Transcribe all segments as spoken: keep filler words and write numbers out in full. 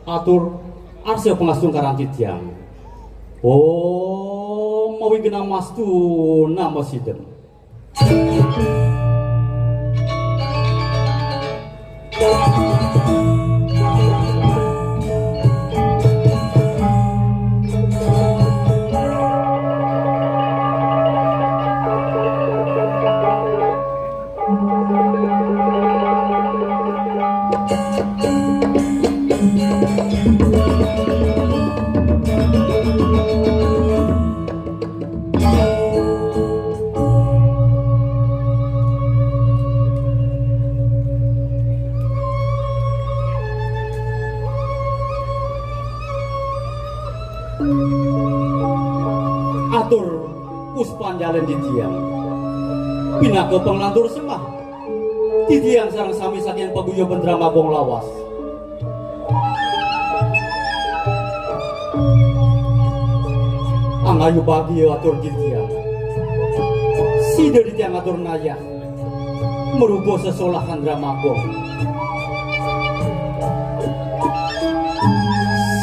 Atur arsa pangastungkaran titiang. Om mawi genah mastu nama sidem. Atur puspan jalen titiang. Pinaka panglantur sembah. Titiang sareng sami saking paguyuban Drama Agung lawas. Angayubagia atur titiang. Sida titiang atur nayah marupa sesolahan Drama Agung.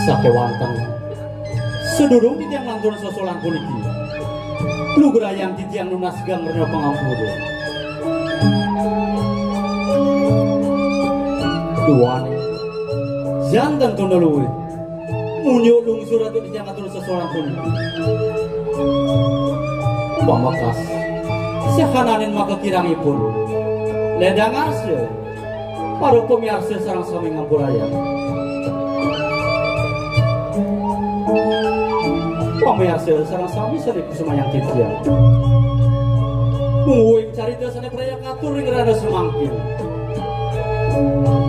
Sakewanten, sadurung titiang nglantur sesolahan puniki, lugrayang titiang nunas geng rena pangampura. Duaning, janten tunda luih. Munjuk lungsur atur titiang atur sesolahan puniki. Pamekas, sahananing makakirangipun. Ledang arsa, para pamiarsa sareng sami ngampurayang. Pamiarsa sareng sami sane kusumayang titiang. Mungguing carita sane praya katur ring rahina samangkin.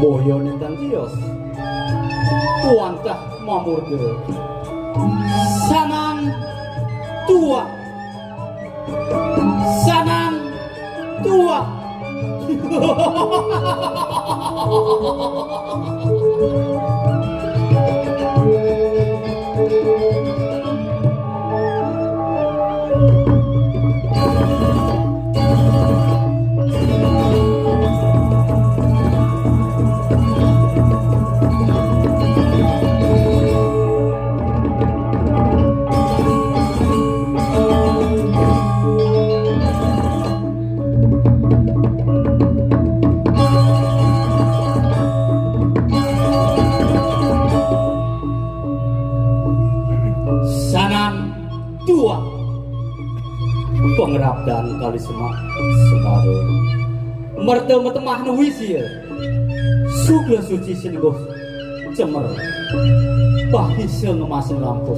Boya nenten tios. Wantah mamurda. Sanan tuah. Sanan tuah. Sanan tuah. Pangrabdan kali semak semara. Merta matemah nuwi sia. Sukla suci sinengguh cemer. Bahisa ngemasin lampus.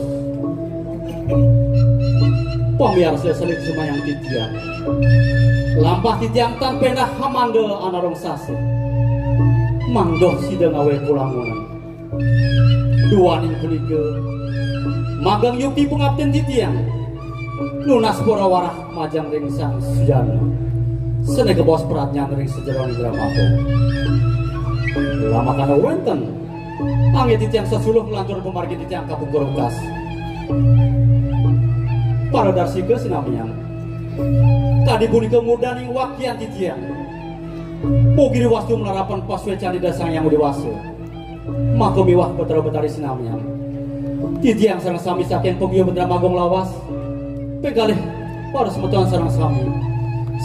Pamiarsa sane kusumayang titiang. Lampah titiang tan pendah hamanda anarong sasih. Mangda sida ngaweh pulangunan. Duaning punika, magang yukti pangaptin titiang. Nunas para warah majeng ring Sang Sujana. Sane kabaos pradnyan ring sajeroning Drama Agung. Lamakana wenten, angge titiang sasuluh nglantur pamargi titiang kapungkur wekas. Paradarsika sinamian. Kadi punika murdaning wakian titiang. Mugi diwastu malarapan pasuecan Ida Sang Hyang Widhi Wasa. Maka miwah Betara Betari sinamian. Titiang sareng sami saking paguyuban Drama Agung lawas. Ping kalih para semeton sareng sami.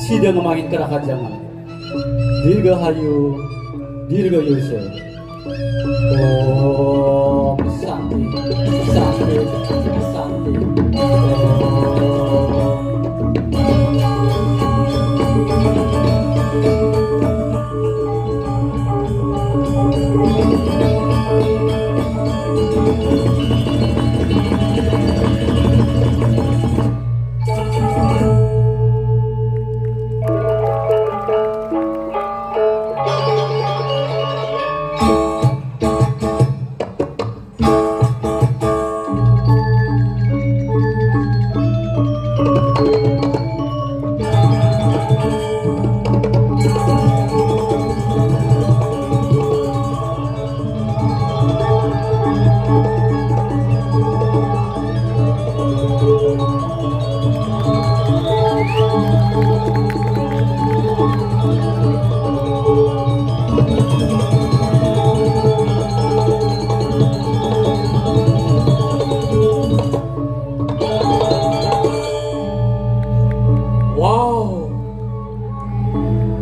Sida ngemangin karahajengan. Dirgahayu, dirgayusa. Om Santi, Santi, Santi. Om.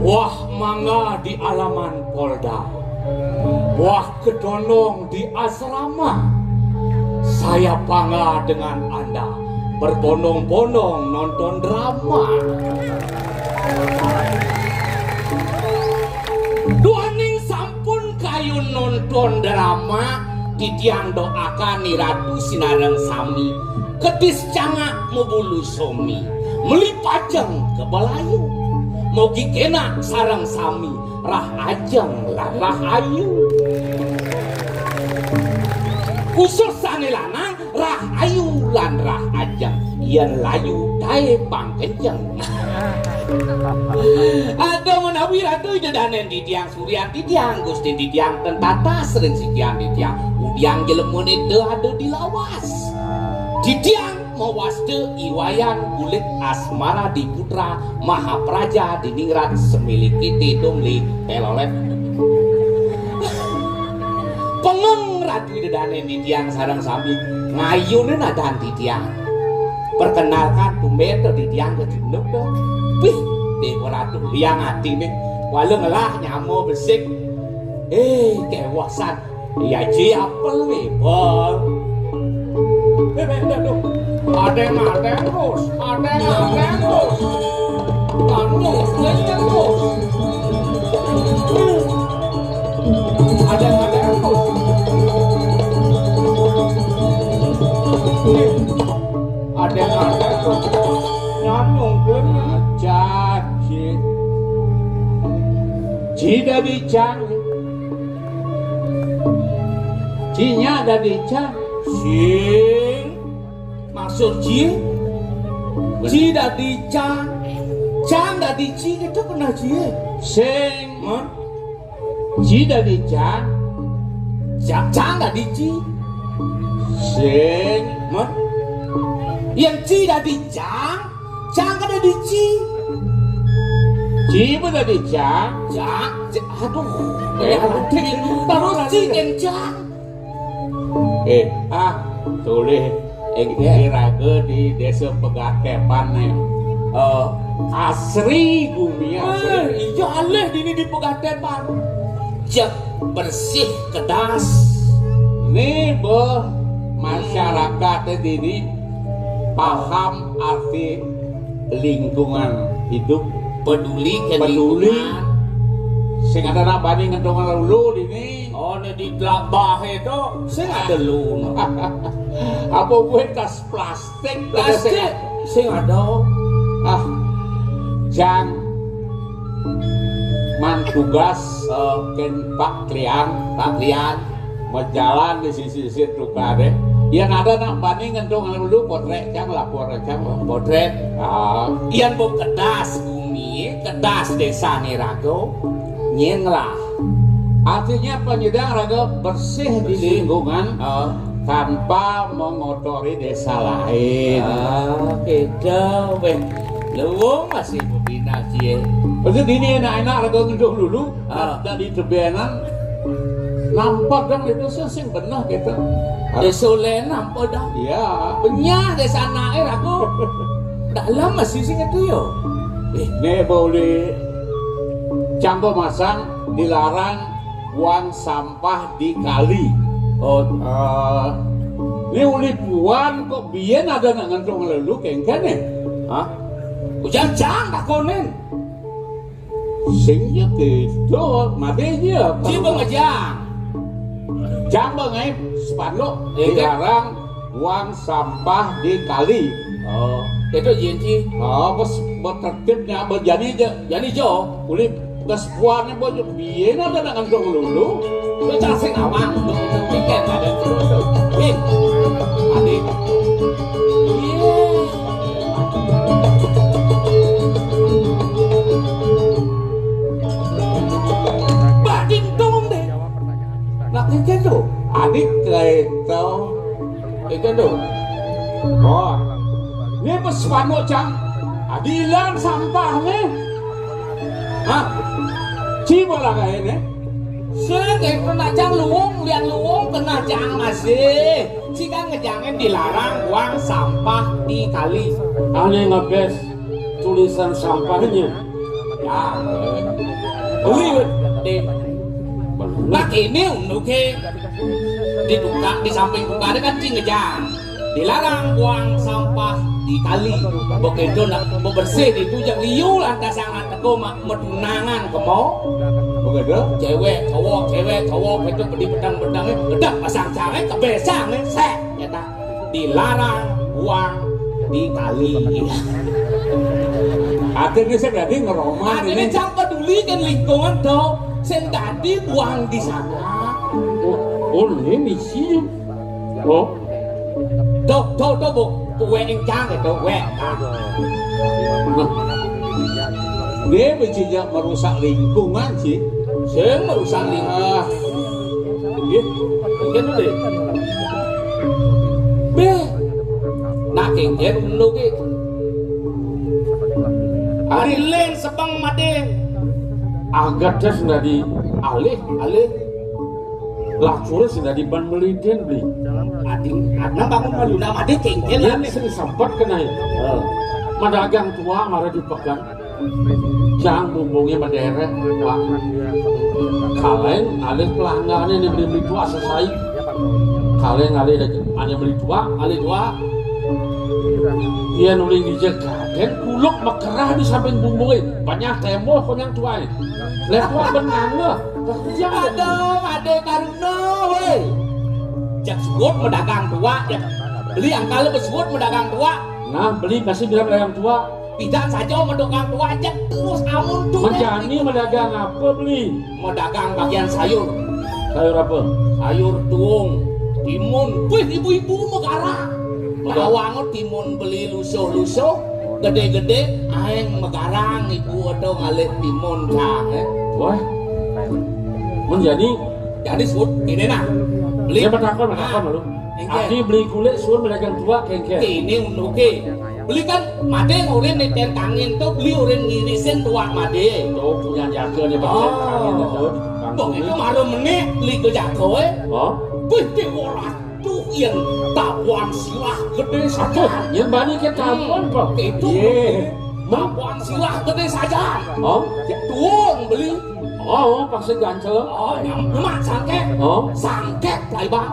Buah mangga di alaman Polda, buah kedondong di asrama. Saya bangga dengan Anda berbondong-bondong nonton drama. Duaning sampun kayun nonton drama, titiang doakan Ni Ratu sinareng sami, kedis cangak mabulu somi, meli pajeng ka balayu. Mogi kenak sareng sami rah ajeng lan rah ayu. Khusus sane lanang, rah ayu lan rah ajeng, yen layu tae pang kenceng. Aduh menawi Ratu Ida Danen titiang, Suryan titiang, Gustin titiang, ten tatas ring sikian titiang, udiang jelemane te ada di lawas. Titiang mawasta I Wayan Kulit Asmara Diputra Mahapraja Diningrat Semili Kiti Tumli Telolet. Pengeng Ratu Ida Danen titiang sareng sami ngayunin adan titiang. Perkenalkan tumben to titiang ka jenuh to. Pih, Dewa Ratu liang atine. Wala ngelah nyama besik. Eh, kewasan. Ya ji apel we, Bol. Eh, eh, eh, aduh. Adeng-adeng terus, adeng-adeng terus. Anu, ngenyek terus. Adeng-adeng terus. Adeng-adeng terus. Nyanyung kene. Caci. Ji dadi cang. Ji nya dadi cang. Sing. Maksud ji? Ji dadi cang. Cang dadi ji, itu pernah ji. Sing. Mon? Ji dadi cang. Cang, cang dadi ji. Sing. Mon? Yang ji dadi cang. Cang kan dadi ji. Ji pun dadi cang. Cang, cang. Aduh. Eh, aduh. Terus ji kan cang. Eh, ah, tolih. Eh, iraga di Desa Pegatepan nih. Eh, asri gumi asri. Eh, iya, alih dini di Pegatepan. Cek bersih, kedas. Nih, boh, masyarakat dini paham arti lingkungan hidup. Peduli ke peduli lingkungan. Sing ada nak bani ngentungan lulu dini. Oh, ne di telabah itu sing ada lu. Apa buat tas plastik? Plastik sing ada. Ah, Jang, man tugas, eh, ken Pak Klian, Pak Klian. Majalan di sisi-sisi tukar deh. Yang ada nak bani ngentung dulu potret Jang, lapor Jang, potret. Ah. Yang bu kedas bumi, kedas desa ni rago, nyenglah. Artinya penyedang raga bersih di lingkungan, ah, tanpa mengotori desa lain. Ah, kita weh. Luwung masih bebina cie. Maksud ini enak-enak raga ngenduh dulu. Ah. Dari tebenan nampak dong itu sing benar gitu. Isolen nampak dong. Iya. Benyah desa naik aku. Dalam masih sing itu yo. Eh, ne boleh canggo masang dilarang buang sampah di kali. Oh, eh, ini uli puan kok biyen ada nak ngentung lelu kengken ya? Hah? Ujar cang takonin. Sing ya gitu, mati aja. Ci bengejang. Jang bengai sepanduk. Iya, kan? Dilarang buang sampah di kali. Oh, itu yen ci. Oh, bos, bos tertibnya, bos jani aja. Jani jo. Uli bos puannya bos biyen ada nak ngantung lulu. Lu cang sing awang, lu tiket ada. Wih, adik. Iya. Batin dong deh. Nak tiket tuh. Adik kayak tau. Ikan tuh. Oh. Ini pas panu cang. Adilan sampah nih. Hah? Ci bola kayak ini. Sing, eh, kena cang luwung, lian luwung, kena cang masih. Ci kan ngejangin dilarang buang sampah di kali. Aneh ngebes tulisan sampahnya. Uli di, nah, ini unduké di tukang, di samping tukangé kan cing ngejang. Dilarang buang sampah di kali. Begitu nak bebersih di tujak liu lantas sangat teko mak metunangan kemo. Begitu? Cewek, cowok, cewek, cowok itu bedi pedang-pedangnya, gedang pasang cangé, kebesang, sek, nyata. Dilarang buang di kali. Akhirnya saya jadi ngeroma. Akhirnya ini cang peduli kan lingkungan to. Sing dadi buang di sana. Oh, oh, ini misi. Oh. Tuh, tuh, tuh, Bu. Tuh, wé ing cang itu, wé. Nah. Dia mencinya merusak lingkungan sih. Sing merusak lingkungan. Ah. Nggih, mungkin dulu deh. Béh. Nah, kéngkén dulu ki. Ari lén sebeng madé. Agat tes nggak di alih, alih. Lacur sing dadi ban melidin, Bli. Adi, nah bangun malu, nah madé kéngkén. Iya, lah. Sing sempet kena ya. Heeh. Madagang tua marah di pekan. Jang bumbungé mederek, Pak. Kaleng alih pelanggané né beli-beli tua sesai. Kaleng alih dek, hanya beli tua, alih tua. Iya nuling di jegaden kuluk mekerah di samping bumbungé. Banyak tembok konyang tuai. Leh tua benang. Aduh, adé karuna, wéh. Jak suut medagang tua, jak beli angkal besuut medagang tua. Nah, beli masih bilang medagang tua. Pidan saja medagang tua, jak terus amun tuh. Menjani medagang apa beli? Medagang bagian sayur. Sayur apa? Sayur tuung, timun. Wih, ibu-ibu megara. Megara. Bawang timun beli lusuh-lusuh, gedé-gedé, aéng megarang ibu atau ngalih timun cang, eh. Wah. Menjani. Jadi suut, ini nah. Beli. Dia bertakon, bertakon malu. Engké. Adi beli kulit suruh medagang tua kéngkén. Ini unduké. Beli kan madé urin néten kangin tuh, beli urin ngirisin tua madé. Tuh punya jaga nih, Bang. Oh. Kangin tuh. Bang, itu maru menit beli ke jago, eh. Oh. Wih, di orang tuh yang tabuan silah gedé saja. Yang bani ke tabuan, Bang. Itu. Iya. Tabuan silah gedé saja. Oh. Tuung beli. Oh, pasti gancel. Oh, nyam, nyemak sangkét. Oh. Sangkét, Bang.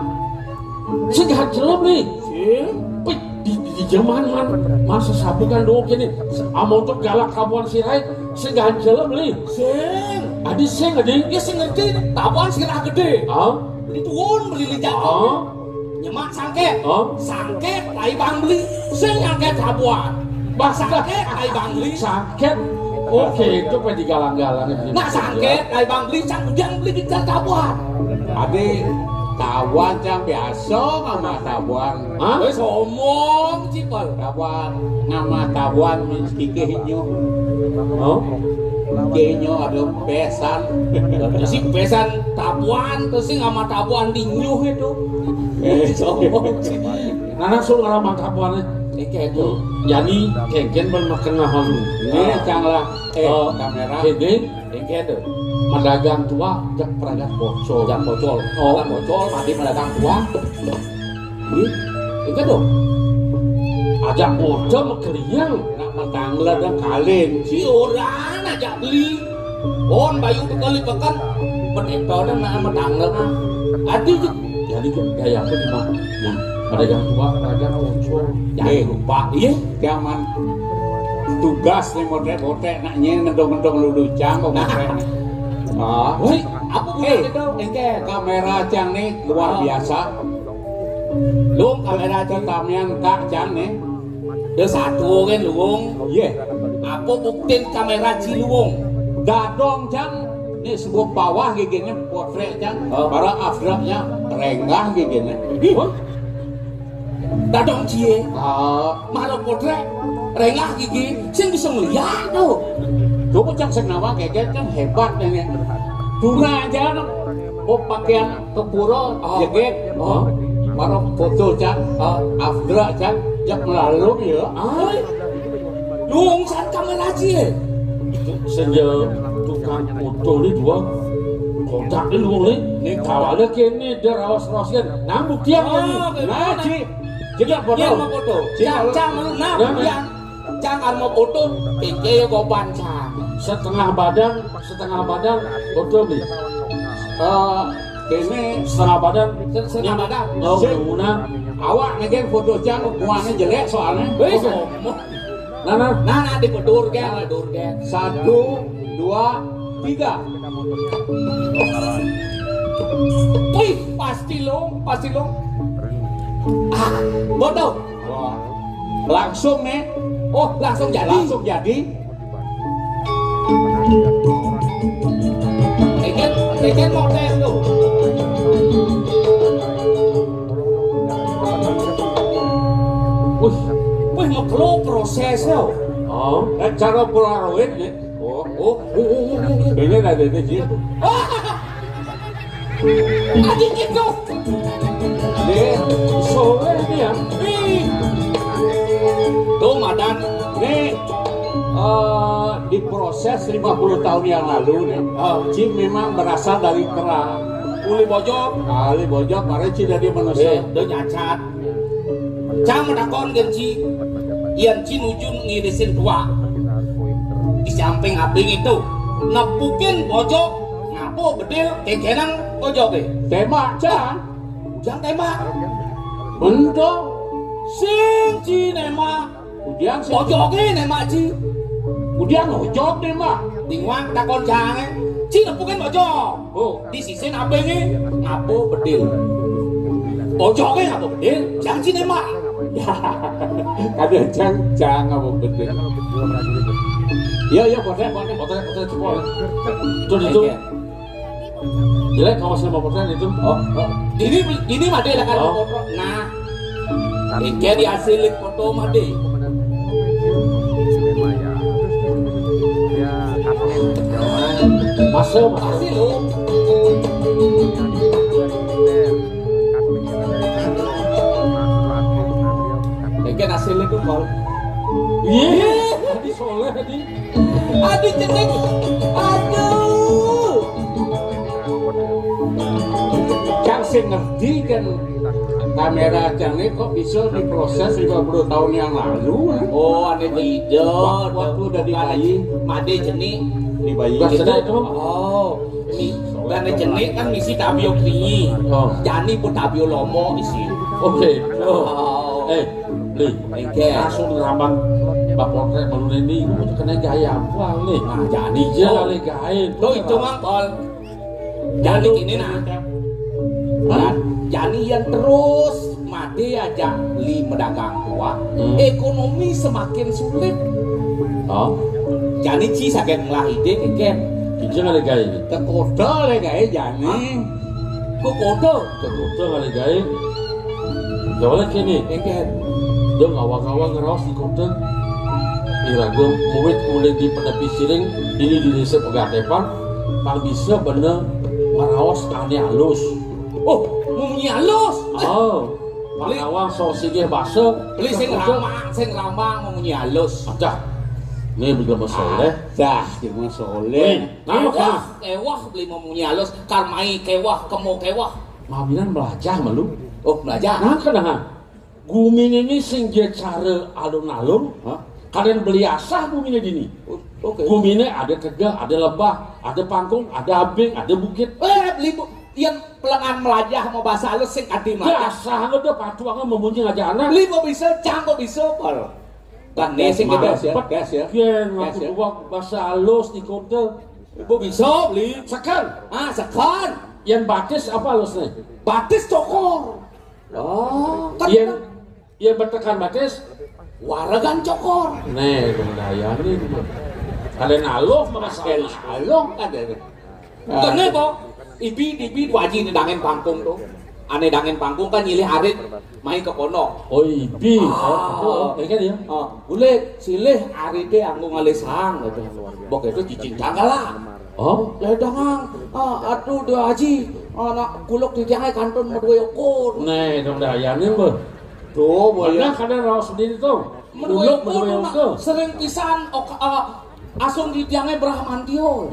Sing gancel, Bli. Sing. Wih, di, di, di zaman man, masa sabukan dulu gini. Amun untuk galak kabuan sirai, sing gancel, Bli. Sing. Adi sing, adi. Ya sing ngerti, tabuan sirah gedé. Ah? Beli tuun, beli lijak. Ah? Nyemak sangkét. Ah? Sangkét, lai bang beli. Sing ngangkét tabuan. Bah, sangkét, lai bang beli. Sangkét. Oke, itu apa digalang-galang ini? Nah, sangkét, lai bang beli, sang ujang beli di tabuan. Adi, tabuan cang biasa ngama tabuan. Hah? Wis omong, Cipel. Tabuan, ngama tabuan, min kikih nyu. Oh? Kikih nyu ada pesan. Terus si pesan tabuan, terus si ngama tabuan di nyuh itu. Eh, sombong sih. Nah, langsung ngama tabuan, eh. Iki itu. Jadi, kéngkén ben makan mahal. Ini cang lah, eh, oh, kamera. Ini, ini tuh. Madagang tua, jak peragat bocol. Jak bocol. Oh. Peragat bocol, mati madagang tua. Ih, itu tuh. Ajak bocol mekeriang. Nak matanglet dan kalin. Si orang ajak beli. On bayu tuh kali pekan. Penetol dan nak matanglet. Adi tuh. Jadi gaya apa nih, Mak? Nah, madagang tua, madagang bocol. Jangan lupa, iya. Zaman tugas nih motek-motek nak nyén ngedong-ngedong lulucang kok motek nih. Ah. Woi, apa budak itu? Engké. Kamera cang nih luar biasa. Lung kamera cang. Tamian kak cang nih. Dé satu kan luung. Iya. Apa buktin kamera ci luung? Dadong cang nih sebuah bawah giginya potrek cang. Oh. Para afdraknya renggah giginya. Hah? Dadong cie. Ah. Mara potrek, rengah gigi, sing bisa ngeliat tuh. Coba cang sing nawang geger kan hebat nih. Dura aja, oh, pakaian kepura, oh, jeget, oh, mara foto cang, oh, afdra cang, jak melalum ya. Ah. Luung san kamera cie. Senja tukang foto ni dua. Kotak ni luung ni. Ni kawala kene dia rawas-rawas kan. Nang buktian kan. Nah, ci. Jadi apa tau? Cang, cang, nah, buktian. Cang arep foto, kéngké ya goban cang. Setengah badan, setengah badan, betul nih. Eh, ini setengah badan, setengah badan. Oh, sing. Awak ngegeng foto cang, muanya jelek soalnya. Wis, oke. Nah, nah. Nah, nah, di bedur, geng, bedur, geng. Satu, dua, tiga. Wih, pasti lo, pasti lo. Ah, bodoh. Wah. Langsung nih. Oh, langsung jadi. Langsung jadi. Keken, keken model tuh. Wih, wih, ngeplo prosesnya. Oh, kan cara Polaroid nih. Oh, oh, oh, oh, oh, oh. Ini ada ini sih. Aji gitu. Nih, sore ini ya. Nih. Tuh, Madan. Nih, eh, diproses lima puluh tahun yang lalu nih. Oh. Ci memang berasal dari Kera. Uli Bojok. Uli Bojok, mari Ci dari manusia. Eh, udah nyacat. Cang menakon gen Ci, yen Ci nuju ngirisin tuak. Di samping abing itu, nepukin bojok, ngapa bedil, kekenang bojok e. Tembak, Cang. Ujang tembak. Bento. Sing Ci nembak. Ujang sing. Bojok e nembak Ci. Ujang ojok nembak. Dingwang takon Cang e. Ci nepukin bojok. Oh. Di sisi abing e, ngapa bedil. Bojok e ngapa bedil, Cang Ci nembak. Ya, kada Cang, Cang ngapa bedil. Iya, iya, potret, potret, potret, potret, potret. Tuh, itu. Oke. Jelek kalau saya mau potret itu. Oh, oh. Ini, ini mah dia lah kalau potret. Nah. Iki diasilik foto mah, Dé. Masuk, masuk. Asli lho. Iki asilik tuh, Kol. Iya, tadi soleh tadi. Aduh, cendek. Aduh. Cang sing ngerti kan kamera cang ini kok bisa diproses lima puluh tahun yang lalu, eh? Oh, ada ide. Waktu udah di bayi. Made jenik. Di bayi. Sudah itu. Oh, mi-, karena jenik kan misi tabio kringi. Oh. Jani pun tabio lomo isi. Oke. Oh. Eh, Li. Oke. Langsung ngerambang Mbak Potret baru ini, itu kena gaya apa nih? Nah, jadi iya kali gaya. Tuh, itu mah, Kol. Jadi ini nah. Hah? Jadi yang terus mati aja li medagang kuah. Hmm. Ekonomi semakin sulit. Oh. Jadi Ci saget ngelah ide, Ken. Ije kali gaya ini. Tekoda le gaya jani. Hah? Kok koda? Tekoda kali gaya. Soalnya gini, Ken. Dong awang-awang ngeraos di koda. Iraga muwit mulai di penepi siring, ini di desa Pegatepan, pang bisa bener ngeraos ane alus. Oh, munyi alus. Oh, pang awang so sigih basa. Beli sing ramang, sing ramang munyi alus. Adah. Nih, beli soleh. Dah, cuma soleh. Nih, nama kewah, kewah beli mau munyi alus. Karmai kewah, kemo kewah. Mawinan melajah malu. Oh, melajah. Nah, kenapa? Gumine ini sing ja cara alun-alun, ha? Kalian beli asah gumine dini. Oh, oke. Gumine ada tegeh, ada lebah, ada pangkung, ada abing, ada bukit. Eh, beli bu-, yang pelengan melajah mau bahasa halus sing kadi melajah. Dasar ada patuangan memunyi aja anak. Beli mau bisa, cang mau bisa, Pol. Kan nih sing kita ya, gas ya. Gas ya. Gas ya. Aku dua bahasa halus di kota. Mau bisa, beli. Sekan. Ah, sekan. Yang batis apa halusnya? Batis cokor. Oh, kan yang, yang bertekan batis? Waregan cokor. Nih, kemudayaan nih. Kalian aloh, maka kalian aloh kan ya. Kene po, ibi, ibi, waji nedangen pangkung tuh. Ane dangen pangkung kan nyilih arit, main ke kono. Oh, ibi. Ah. Oh, oh, iya kan ya? Ah, boleh silih arite anggo ngalih sang gitu. Bok itu cicing cangkala. Oh? Ledangang, ah, aduh, Dua Haji, anak kuluk di tiangnya kantun mau dua ukur. Nih, dong dayane, Mbah. Tuh, boleh. Mana kadang raos sendiri tuh? Kuluk, menurut aku, sering pisan, ok, ah, Asung di tiangnya Bramantio.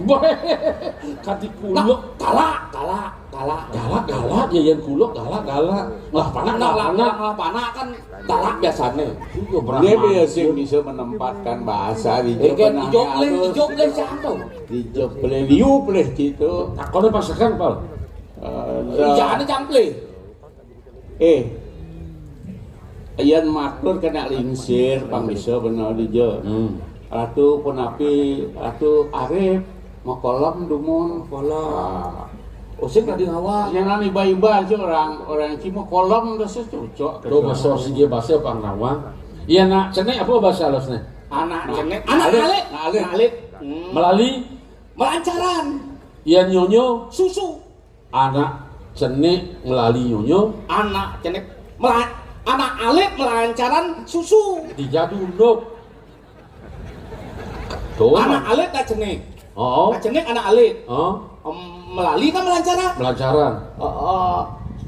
Kadi kuluk. Galak, galak, galak. Galak, galak, ya, yang kuluk, galak, galak. Lah, panak, lah, panak, lah, panak kan galak biasanya. Iya, Bramantio. Dia biasa bisa menempatkan bahasa di Jogja. Dijok leh, dijok leh, siapa? Dijok leh, liu leh gitu. Nah, kalau pasakan, Pal. Eh, iya, ada cangkleh. Eh, yén matur kena lingsir, pang bisa bener dija. Hmm. Ratu punapi, Ratu Arif, makolem dumun. Kolem. Ah. Usik tadi ngawal. Yang nang iba-iba aja orang, orang cuma kolem terus cocok. Tuh, basa sigi basa pang nawang. Iya, nak cenik apa bahasa halusnya? Anak cenik. Anak alit. Anak alit. Anak alit. Hmm. Melali. Melancaran. Iya, nyonyo. Susu. Anak cenik melali nyonyo. Anak cenik mela-, anak alit melancaran susu. Dijadu nduk. Tuh. Anak alit tak cenik. Oh. Tak cenik anak alit. Oh. Em, melali kan melancaran. Melancaran. Eh, eh,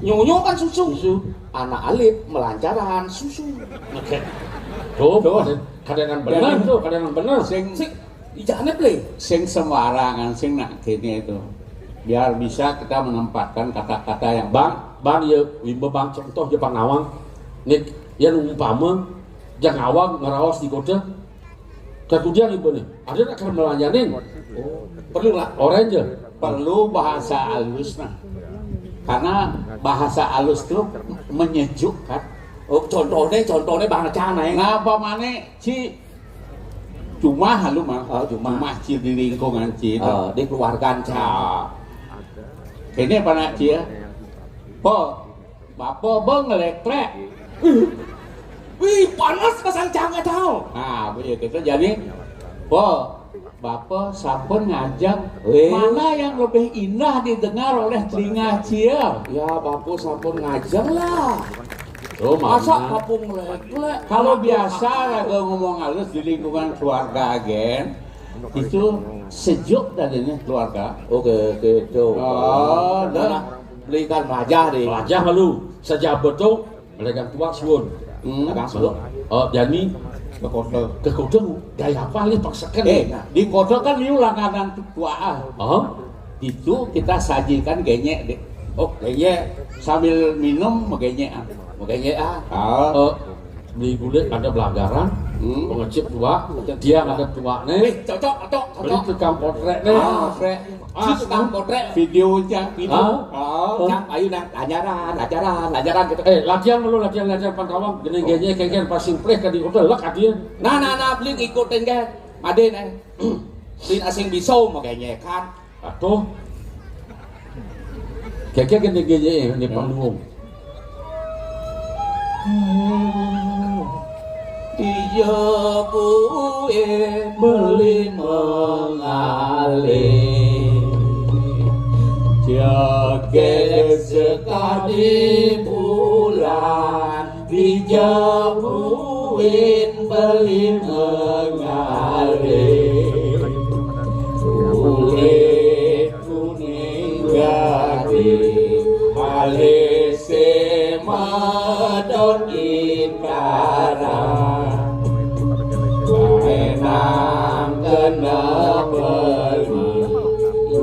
nyonyo kan susu. Susu. Anak alit melancaran susu. Oke. Tuh, tuh. Kadang, kadang benar tuh, kadang benar. Sing, sing Ijane, Ple? Sing sembarangan, sing nak kene itu. Biar bisa kita menempatkan kata-kata yang Bang, Bang, ya, imba Bang contoh ja pang nawang. Nik, yén umpama, jang awang ngeraos di kota. Kemudian imba nih, ada nak kena melayanin. Oh, perlu lah. Orang ja. Perlu bahasa halus, nah. Karena bahasa halus itu menyejukkan. Oh, contohnya, contohnya Bang Cana, ya. Nah, apa mana, Ci? Jumah lu mah. Oh, jumah. Jumah, Ci, di lingkungan, Ci, itu. Oh, di keluarga, Ci. Ah. Ini apa nak, Ci, ya? Po, bapa bang leklek. Wih, panas pasang cang tahu. Nah, begitu. Jadi, po, bapa sampun ngajeng. Weh. Mana yang lebih indah didengar oleh telinga, Ci, ya? Ya, bapa sampun ngajeng lah. Oh, masa mana? Kapung leklek. Kalau biasa raga ngomong halus di lingkungan keluarga agen, itu sejuk dadanya keluarga. Oke, oke, tuh. Oh, dah. Belikan wajah deh. Wajah malu. Sejak betul, belikan tuak suun. Hmm. Dagang suun. Oh, jani ke kota. Ke kota, gaya apa nih paksakan? Eh, nah, di kota kan liu langganan tuaan. Oh. Itu kita sajikan genyek deh. Oh, genyek. Sambil minum, megenyek, ah. Megenyek, ah. Ah. Eh, beli gulit ada belagaran, hmm, pengecip tuak, pengecip tiang tuak. Ada tuak nih. Eh, cocok, cocok, beli cocok. Tukang potrek nih. Ah, potrek. Ah, si tukang potrek. Videonya, video. Ah. Ah. Cang, ayo nang, lajaran, lajaran, lajaran gitu. Eh, latihan dulu, latihan, latihan pantawang. Gini, oh, gini, kayak gini, passing play, kan di hotel, lek, adian. Nah, nah, nah, beli ngikutin, kan. Made, nah. Sin asing bisa, makanya, kan. Atuh. Keke gede-gede ini panggung. Iya kuwi beli mengalih. Jaget sekali bulan. Dijabuin beli mengalih. Kulit kuning gading, alise madon indaran. Menang kena beli,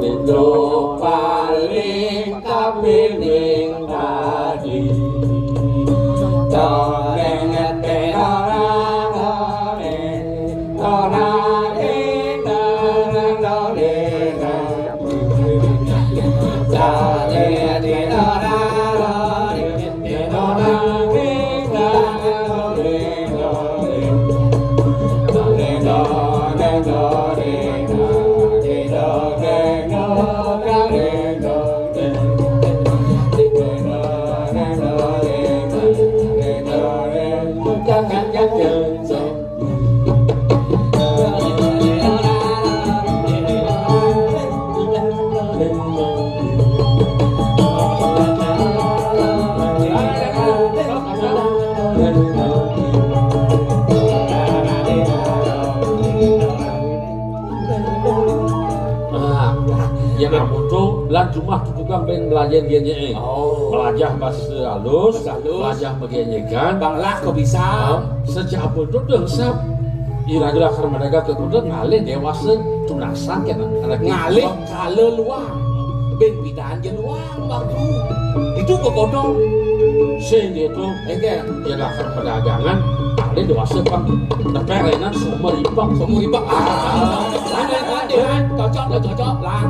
itu paling kapining. Nah, yang amun tuh, lan jumah tuh tukang pengen belajar gini, eh. Oh. Belajar bahasa halus, bahasa halus. Belajar menggenyekan. Bang lah, kok bisa? Sejak apa tuh, dong, sab? Ira lakar madagang ka kuda ngalih déwasa tunasan kéné. Ngalih kala luang. Bin pidan ja luang waktu. Itu bekodong. Sing ditu, engké, ya lakar perdagangan, ngalih déwasa pang. Tepék rénan sumber ibak. Sumber ibak. Ah. Lan, lan, lan, lan, cocok, cocok, lan.